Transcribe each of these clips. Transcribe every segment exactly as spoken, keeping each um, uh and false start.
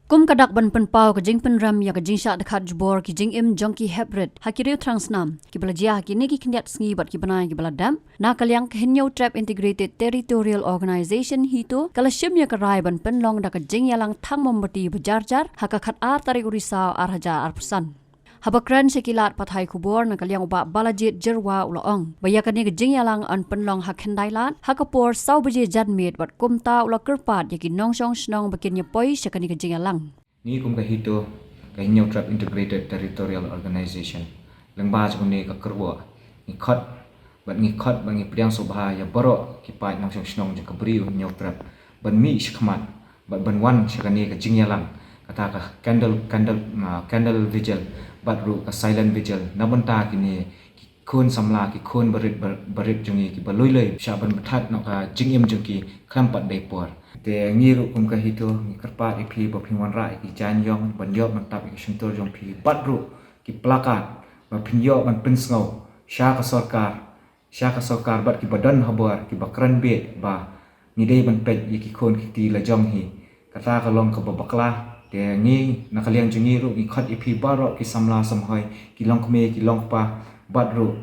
Kum ka dak ban pynpaw ka jingpynrem ïa ka jingshah dkhot jubor ki jingim jong ki heprit ha ki riew thrang snam kiba la jia ha kine ki khyndiat sngi bad ki bnai kiba la dep, na ka liang ka Hynñiewtrep Integrated Territorial Organization HITO ka la shim ïa ka rai ban pynlong da ka jingïalang thang mombati ba jar jar ha ka khatar tarik u Risaw ar hajar arphew san. Haba kren sha ki lad pathai khubor na ka liang u Bah Balajied Jyrwa u la ong ba ïa kane ka jingïalang yn pynlong ha khyndai lad ha ka por saw baje janmiet bad kumta u la kyrpad ïa ki nongshong shnong ba kin ïa poi sha kane ka jingïalang. Ngi kum ka HITO, ka Hynñiewtrep Integrated Territorial Organization, lyngba jong kane ka kyrwoh, ngi khot bad ngi khot bad ngi pdiang sngewbha ïa baroh ki paid nongshong shnong jong ka Bri u Hynñiewtrep ban mih shakhmat bad ban wan sha kane ka jingïalang, kata ka candle candle ah, candle vigil bad ruh ka silent vigil na bynta kine ki khun samla, ki khun barit bar- barit jong ngi kiba lui lui shah ban pynthat noh ka jingim jong ki khlem pat dei por. Te ngi ruh kum ka HITO ngi kyrpad ïa phi ba phin wanrah ïa ki jaiñïong ban ïoh ban tap ïa ki shyntur jong phi bad ruh ki plakat ba phin ïoh ban pynsngew sha ka sorkar, sha ka sorkar bad kiba don ha bor kiba kren beit ba ngi dei ban peit ïa ki khun ki kti la jong hi. Kata ka long kaba bakla. Te ngi na ka liang jong ngi ruh ngi khot ïa phi baroh ki samla samhoi, ki longkmie ki longkpa bad ruh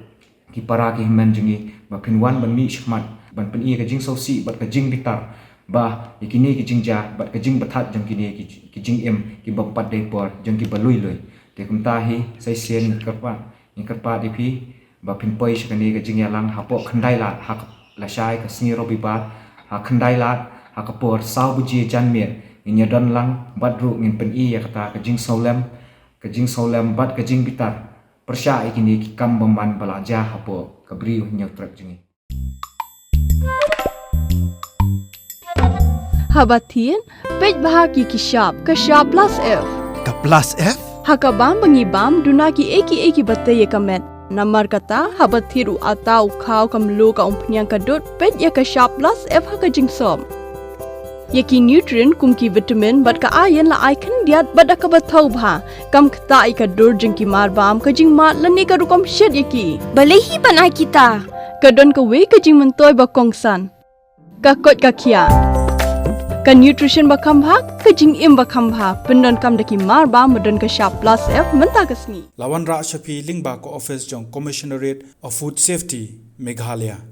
ki para ki hynmen jong ngi ba phin wan ban mih shakhmat ban pyni ka jingsngewsih bad ka jingbitar ba ïa kine ki jingjia bad ka jingpynthat jong kine ki, ki jingim kiba ym pat dei por jong kiba lui lui. Te kumta hi sa shisien ngi kyrpad, ngi kyrpad ïa phi ba phin poi sha kane ka jingïalang hapoh khyndai lad ha ka, lashai ka sngi Robibar ha khyndai lad ha ka por saw baje janmiet. Ngin ïa don lang bad ruh ngin pyni ïa kata ka jingsngewlem, ka jingsngewlem bad ka jingbitar pyrshah ïa kine ki kam bymman ba la jia hapoh ka Bri u Hynñiewtrep jong ngi. Haba thied, peit bha ki ki shap, ka shap plus F. Ka plus F? Ha ka bam ba ngi bam, duna ki ei ki ei kiba tei ïa ka met. Namar kata, haba thied u atta, u khaw, ka mluh, ka umphniang, ka dud, peit ïa ka shap plus F ha ka jingsop. Ïa ki nutrient kum ki vitamin bad ka iron la ai khyndiat bad da kaba thaw bha. Kam ktah ïa ka dur jong ki marbam, ka jingmad lane ka rukom shet ïa ki. Balei hi ban ai kita? Ka don kawei ka jingmyntoi ba kongsan. Ka koit ka khiah. Ka nutrition ba kham bha, ka jingim ba kham bha. Pyndonkam da ki marbam ba don ka shap plus F mynta ka sngi. La wanrah sha phi lyngba ka office jong Commissionerate of Food Safety, Meghalaya.